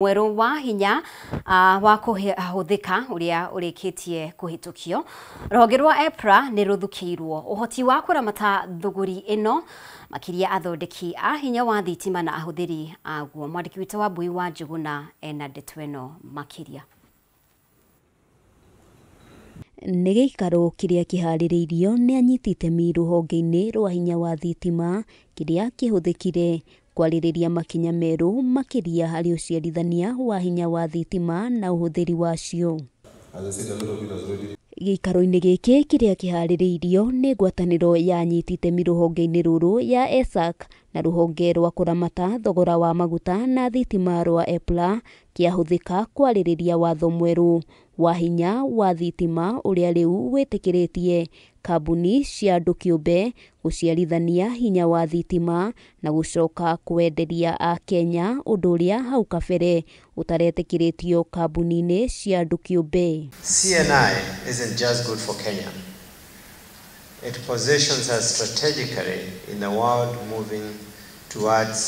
Mwerũ wa hinya wa kũhũthĩka ũrĩa ũrĩkĩtie kũhĩtũkio. Rũhonge rwa EPRA nĩ rũthukĩirwo ũhoti wa kũramata thũgũri ĩno, makĩria athondeki a hinya wa thitima na ahũthĩri aguo. Mwandĩki witũ wa Mbui wa Njũgũna ena ndeto ĩno makĩria. Nĩ gĩikaro kĩrĩa kĩharĩrĩirio nĩ anyiti itemi rũhonge-inĩ rwa hinya wa thitima kĩrĩa kĩhũthĩkire kwarĩrĩria makinya merũ makĩria harĩ ũciarithania wa hinya wa thitima na ũhũthĩri wacio. Gĩikaro-inĩ gĩkĩ kĩrĩa kĩharĩrĩirio nĩ ngwatanĩro ya anyiti itemi rũhonge-inĩ rũrũ ya ESAC na rũhonge rwa kũramata thogora wa maguta na thitima rwa EPRA kĩahũthĩka kwarĩrĩria watho mwerũ wa hinya wa thitima ũrĩa rĩu wĩtĩkĩrĩtie kambuni cia andũ kĩũmbe gũciarithania hinya wa thitima na gũcoka kwenderia Akenya, ũndũ ũrĩa hau kabere ũtaretĩkĩrĩtio kambuni-inĩ cia andũ kĩũmbe. CNI isn't just good for Kenya. It positions us strategically in the world moving towards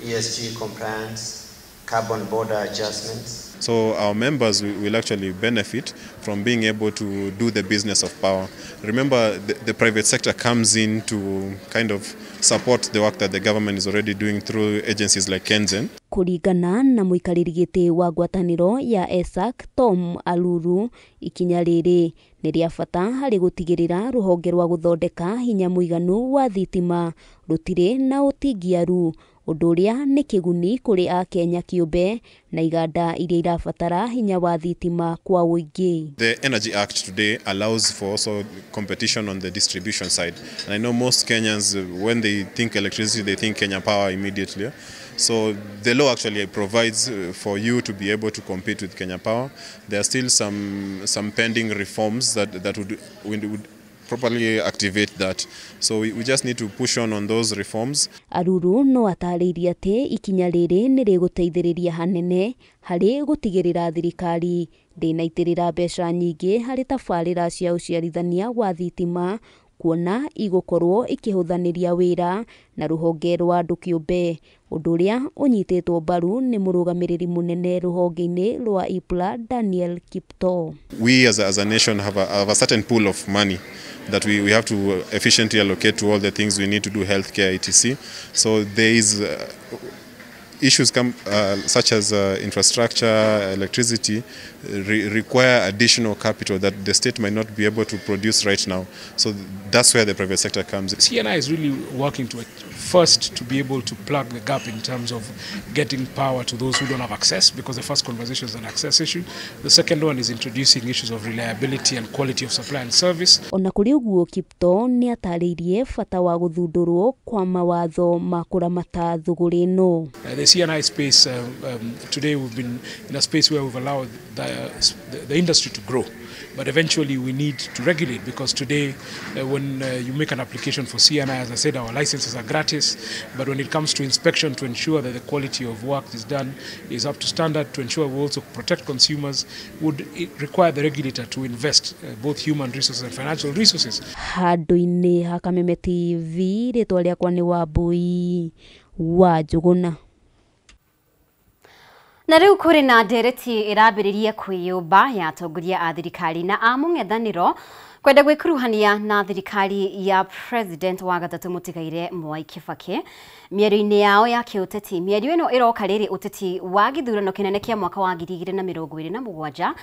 ESG compliance, carbon border adjustments. So our members will actually benefit from being able to do the business of power. Remember, the private sector comes in to kind of support the work that the government is already doing through agencies like KenGen. Kũringana na mũikarĩri gĩtĩ wa ngwatanĩro ya ESAC Tom Aluru, ikinya rĩrĩ nĩ rĩa bata harĩ gũtigĩrĩra rũhonge rwa gũthondeka hinya mũiganu wa thitima rũtirĩ na ũtingiaru, ũndũ ũrĩa nĩ kĩguni kũrĩ Akenya kĩũmbe na iganda iria irabatara hinya wa thitima kwa ũingĩ. The Energy Act today allows for also competition on the distribution side. And I know most Kenyans, when they think electricity, they think Kenya Power immediately. So the law actually provides for you to be able to compete with Kenya Power. There are still some pending reforms that would properly activate that. So we just need to push on those reforms. Aruru no atarĩirie atĩ ikinya rĩrĩ nĩ rĩgũteithĩrĩria hanene harĩ gũtigĩrĩra thirikari ndĩnaitĩrĩra mbeca nyingĩ harĩ tabarĩra cia ũciarithania wa thitima, kuona igũkorwo ikĩhũthanĩria wĩra na rũhonge rwa andũ kĩũmbe, ũndũ ũrĩa ũnyitĩtwo mbaru nĩ mũrũgamĩrĩri mũnene rũhonge-inĩ rwa EPRA Daniel Kiptoo. We as a nation have a certain pool of money that we have to efficiently allocate to all the things we need to do, healthcare, etc. So there is issues come such as infrastructure, electricity, require additional capital that the state might not be able to produce right now. So that's where the private sector comes in. CNI is really working to first to be able to plug the gap in terms of getting power to those who don't have access, because the first conversation is an access issue. The second one is introducing issues of reliability and quality of supply and service. Ona kũrĩ ũguo, Kiptoo nĩ atarĩirie bata wa gũthundũrwo kwa mawatho ma kũramata thũgũrĩ ĩno. The CNI space, today we've been in a space where we've allowed the industry to grow, but eventually we need to regulate, because today when you make an application for CNI, as I said, our licenses are gratis, but when it comes to inspection to ensure that the quality of work is done is up to standard, to ensure we also protect consumers, would require the regulator to invest both human resources and financial resources. Handũ-inĩ ha Kameme TV, rĩtwa rĩakwa nĩ Wambui wa Njũgũna. Na rĩu kũrĩ na ndereti ĩrambĩrĩria kwĩyũmba ya atongoria a thirikari na a mũng'ethanĩro kwenda gwĩkuruhania na thirikari ya President wa gatatũ mũtigaire Mwai Kibaki mĩario-inĩ yao ya kĩũteti. Mĩario ĩno ĩroka rĩrĩ ũteti wa gĩthurano kĩnene kĩa mwaka wa 2027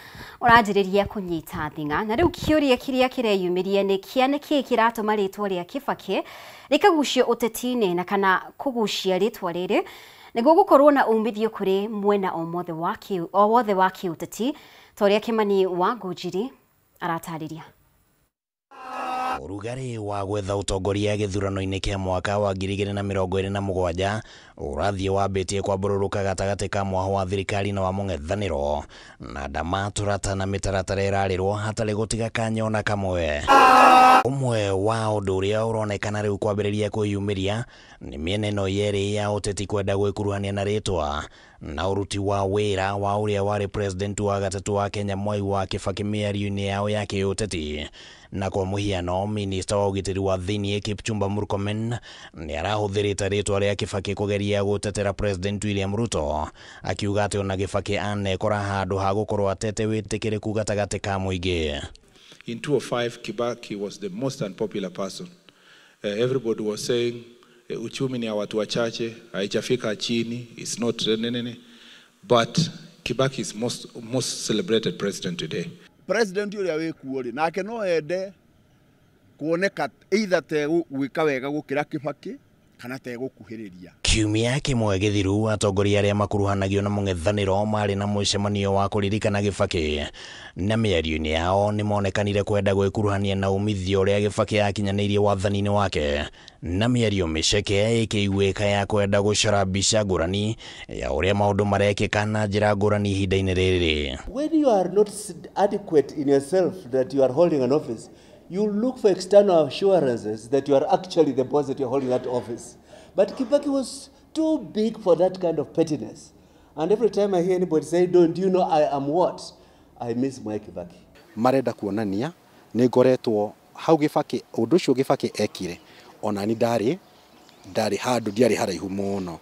ũranjĩrĩria kũnyita thing'a. Na rĩu kĩũria kĩrĩa kĩreyumĩria nĩ kĩa nĩkĩĩ kĩratũma rĩtwa rĩa Kibaki rĩkagucio ũteti-inĩ, na kana kũgucia rĩtwa rĩrĩ nĩguo gũkorwo na umithio kũrĩ mwena o wothe wa kĩũteti, ta ũrĩa Kĩmani wa Ngũnjiri aratarĩria. Ũrugarĩ wa gwetha ũtongoria gĩthurano-inĩ kĩa mwaka wa 2027 ũrathiĩ wambĩtie kwambũrũrũka gatagatĩ ka mwaho wa thirikari na wa mũng'ethanĩro, na ndama tũrata na mĩtaratara ĩrarĩrwo hatarĩ gũtiga kanya ona kamwe. Ũmwe wa ũndũ ũrĩa ũronekana rĩu kwambĩrĩria kwĩyumĩria nĩ mĩena ĩno yerĩ ya ũteti kwenda gwĩkuruhania na rĩtwa na ũruti wa wĩra wa ũrĩa warĩ president wa gatatũ wa Kenya Mwai wa Kibaki mĩario-inĩ yao ya kĩũteti. Na kwa mũhiano, minista wa ũgitĩri wa thĩinĩ Kipchumba Murkomen nĩ arahũthĩrĩte rĩtwa rĩa Kibaki kũgeria gũtetera President William Ruto, akiuga atĩ ona Kibaki anekora handũ ha gũkorwo atete wĩtĩkĩrĩku gatagatĩ ka mũingĩ. In 2005, Kibaki was the most unpopular person. Everybody was saying, uchumi ni ya watu wachache, haijafika chini, it's not nene. But Kibaki is most celebrated president today. President uria wikuo ri nake no ende kuoneka either te gwika wega gukira Kibaki kana te gukuhiriria. Kiumia kĩmwe gĩthiru, atongoria arĩa makuruhanagio na mũng'ethanĩro marĩ na mũcemanio wa kũririkana Kibaki, na mĩario-inĩ yao nĩ monekanire kwenda gwĩkuruhania na umithio ũrĩa Kibaki akinyanĩirie wathani-inĩ wake, na mĩario mĩceke ĩkĩiguĩka ya kwenda gũcora mbica ngũrani ya ũrĩa maũndũ marekĩka na njĩra ngũrani ihinda-inĩ rĩrĩ. When you are not adequate in yourself that you are holding an office, you look for external assurances that you are actually the boss that you are holding that office. But Kibaki was too big for that kind of pettiness. And every time I hear anybody say, don't you know I am what? I miss Mwai Kibaki. Marenda kuonania nĩ ngoretwo hau Kibaki, ũndũ ũcio Kibaki ekire, ona ni ndarĩ handũ, ndiarĩ haraihu mũno.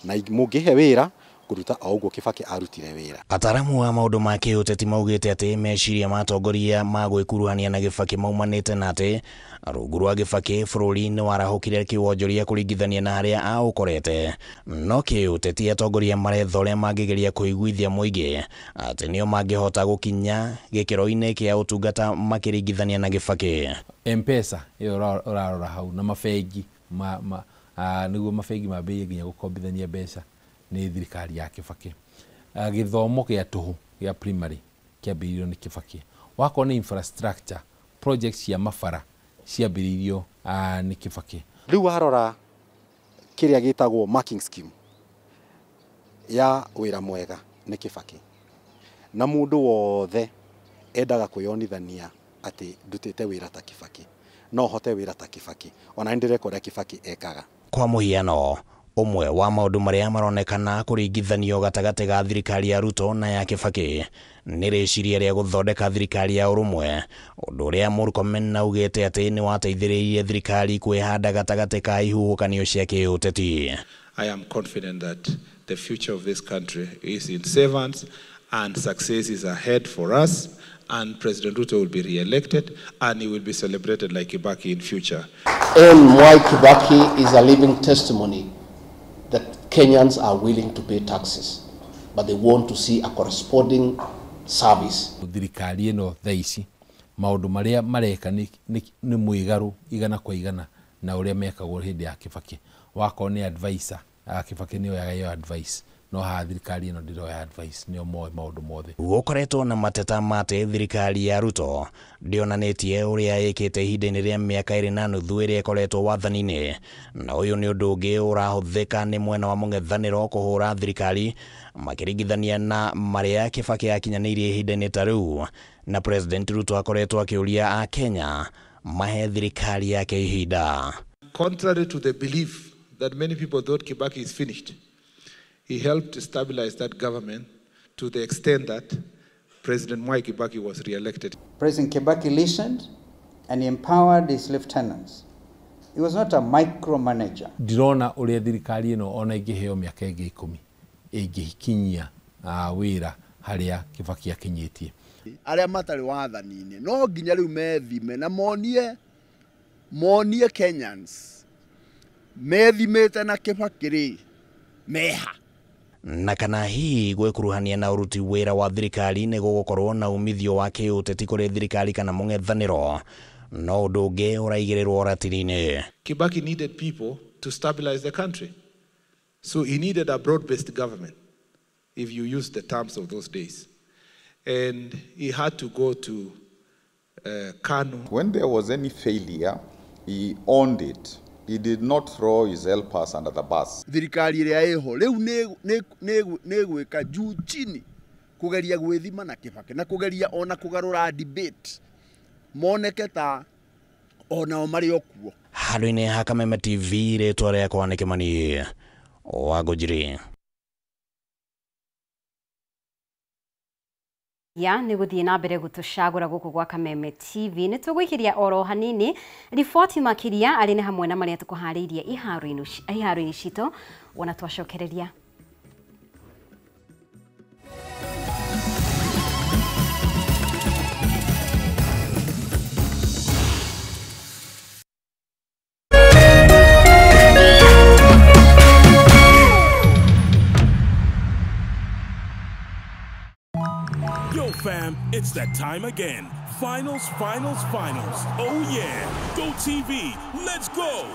Na mũngĩhe wĩra, kũruta o ũguo Kibaki arutire wĩra. Ataramu a maũndũ ma kĩũteti maugĩte atĩ meciria ma atongoria ma gwĩkuruhania na Kibaki maumanĩte na atĩ rungu rwa Kibaki bũrũri nĩ warahũkire kĩwonjoria kũringithania na harĩa aũkorete. No kĩũteti atongoria maretha ũrĩa mangĩgeria kũiguithia mũingĩ atĩ nĩo mangĩhota gũkinya gĩkĩro-inĩ kĩa ũtungata makĩringithania na Kibaki. M-Pesa ĩyo ũrarora hau na mabengi nĩguo mabengi mambĩrĩrie nginya gũkombithania mbeca nĩ thirikari ya Kibaki. Gĩthomo gĩa tũhũ gĩa primary kĩambĩrĩirio nĩ Kibaki. Wakorwo nĩ infrastructure projects cia mabara ciambĩrĩirio nĩ Kibaki. Rĩu warora kĩrĩa gĩtagwo marking scheme ya wĩra mwega nĩ Kibaki, na mũndũ wothe endaga kwĩyonithania atĩ ndutĩte wĩra ta Kibaki, no hote wĩra ta Kibaki, ona nĩ ndĩreka ũrĩa Kibaki ekaga. Kwa mũhiano, ũmwe wa maũndũ marĩa maronekana kũringithanio gatagatĩ ga thirikari ya Ruto na ya Kibaki nĩ rĩciria rĩa gũthondeka thirikari ya ũrũmwe, ũndũ ũrĩa Murkomen augĩte atĩ nĩ wateithĩrĩirie thirikari kwĩhanda gatagatĩ ka ihuhũkanio cia kĩũteti. I am confident that the future of this country is in servants and success is ahead for us, and President Ruto will be re-elected and he will be celebrated like Kibaki in future. And Mwai Kibaki is a living testimony that Kenyans are willing to pay taxes, but they want to see a corresponding service. Thirikari ĩno thaa ici maũndũ marĩa mareka nĩ mwĩgarũ igana kwa igana na ũrĩa mekagwo hĩndĩ ya Kibaki. Wakorwo nĩ advisor, Kibaki nĩoyaga ĩyo advice, no haha thirikari ĩno ndĩroya advice, nĩo moĩ maũndũ mothe. Gũkoretwo na mateta ma atĩ thirikari ya Ruto ndĩonanĩtie ũrĩa ĩkĩte ihinda-inĩ rĩa mĩaka 2.5 ĩrĩa ĩkoretwo wathani-inĩ, na ũyũ nĩ ũndũ ũngĩ ũrahũthĩka nĩ mwena wa mũng'ethanĩro kũhũra thirikari makĩringithania na marĩa Kibaki akinyanĩirie ihinda-inĩ ta rĩu, na President Ruto akoretwo akĩũria a Kenya mahe thirikari yake ihinda. Contrary to the belief that many people thought Kibaki is finished, he helped to stabilize that government to the extent that President Mwai Kibaki was re-elected. President Kibaki listened and he empowered his lieutenants. He was not a micromanager. Ndirona ũrĩa thirikari ĩno ona ĩngĩheo mĩaka ĩngĩ 10 ĩngĩkinyia wĩra harĩa Kibaki akinyĩtie. Arĩa matarĩ wathani-inĩ no nginya rĩu methime na monie Kenyans methimĩte na Kibaki rĩ meha. Na kana hihi gwĩkuruhania na ũruti wĩra wa thirikari nĩ gũgũkorwo na umithio wa kĩũteti kũrĩ thirikari kana mũng'ethanĩro, no ũndũ ũngĩ ũraigĩrĩrwo ratiri-inĩ. Kibaki needed people to stabilize the country. So he needed a broad-based government, if you use the terms of those days. And he had to go to KANU. When there was any failure, he owned it. He did not throw his helpers under the bus. Thirikari ĩrĩa ĩho rĩu nĩ gwĩka juu chini kũgeria gwĩthima na Kibaki na kũgeria ona kũgarũra debate moneke ta onao marĩ o kuo. Handũ-inĩ ha Kameme TV, rĩtwa rĩakwa nĩ Kĩmani wa Ngũnjiri. Ya nĩ gũthiĩ na mbere gũtũcagũra gũkũ gwa Kameme TV. Nĩ tũgũikĩria oro hanini riboti makĩria arĩ nĩ hamwe na marĩa tũkũharĩirie iharo-inĩ citũ wona twacokereria. Yo fam, it's that time again. Finals, finals, finals. Oh yeah. Go TV, let's go.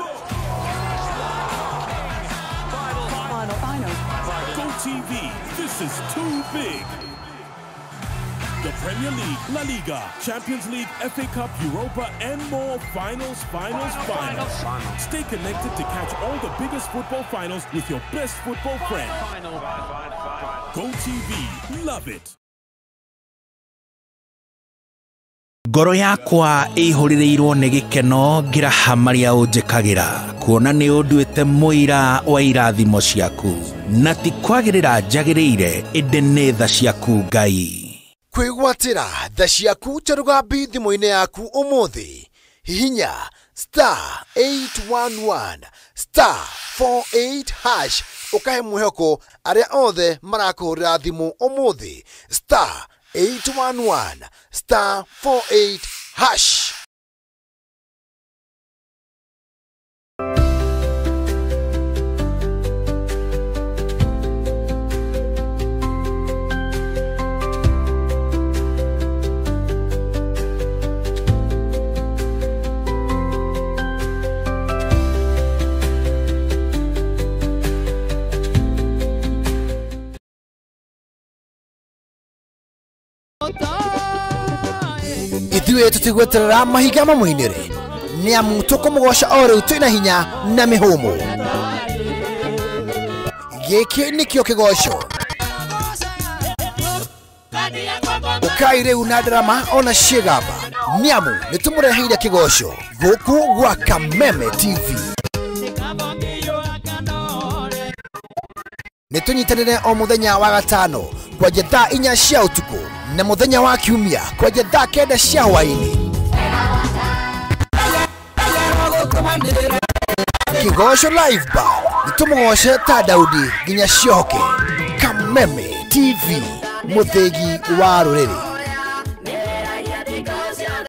Final, final, final. Go TV, this is too big. The Premier League, La Liga, Champions League, FA Cup, Europa, and more. Finals, finals, finals. Stay connected to catch all the biggest football finals with your best football friend. Go TV, love it. Ngoro yakwa ĩihũrĩrĩirwo nĩ gĩkeno ngĩraha marĩa ũnjĩkagĩra kuona nĩ ũnduĩte mũira wa irathimo ciaku na ti kwagĩrĩra njagĩrĩire ĩndĩ nĩ tha ciaku Ngai. Kwĩgwatĩra tha ciaku ta rũgambi thimũ-inĩ yaku ũmũthĩ, hihinya star 811 star 48 hash ũkahe mwĩhoko arĩa othe marakũhũrĩra thimũ ũmũthĩ star 811 star 48 hash. Ithuĩ tũtigweterera mahiga mamũinĩre nĩ amu tũkũmũgoca o rĩu twĩna hinya na mĩhũmũ. Gĩkĩ nĩkĩo kĩgoco. Ũkai rĩu na ndarama ona ciĩgamba nĩ amu nĩtũmũreheire kĩgoco gũkũ gwa Kameme TV. Nĩtũnyitanĩre o mũthenya wa gatano kwanja thaa 4 cia ũtukũ na mũthenya wa kiumia kwanja thaa 9 cia hwaĩ-inĩ. Kĩgoco Live Band nĩtũmũgoce ta Daudi nginya ciohoke. Kameme TV, mũthĩgi wa rũrĩrĩ.